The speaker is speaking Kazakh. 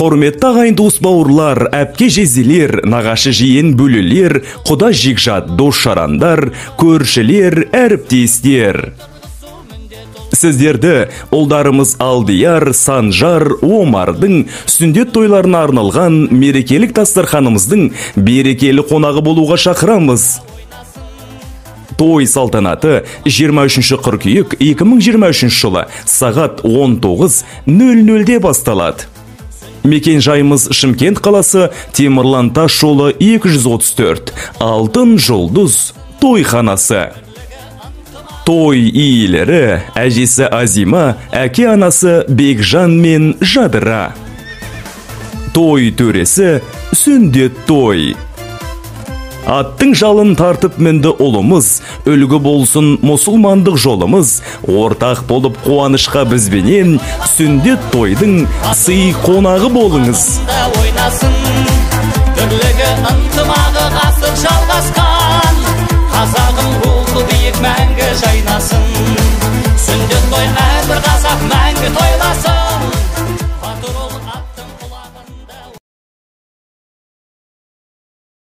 Құрметті ағайын, туыс, бауырлар, әпке, жезделер, нағашы, жиен, бөлелер, құда, жекжат, дос жарандар, көршілер, әріптестер. Сіздерді ұлдарымыз Алдияр, Санжар, Омардың сүндет тойларына арналған мерекелік дастарханымыздың берекелі қонағы болуға шақырамыз. Той салтанаты 23 қыркүйек 2023 жылы сағат 19.00-де басталады. Мекен жайымыз: Шымкент қаласы, Темірлан тас жолы 234, Алтын Жұлдыз тойханасы. Той иелері: әжесі Азима, әке анасы Бекжан мен Жадыра. Той төресі: Сүндет той. Аттың жалын тартып мінді ұлымыз, үлгі болсын мұсылмандық жолымыз. Ортақ болып қуанышқа бізбенен, сүндет тойдың сый қонағы болыңыз. Ойнасын бірлігі, ынтымағы ғасыр жалғасқан, қазағым рухы биік, мәңгі жайнасын. Сүндет той әрбір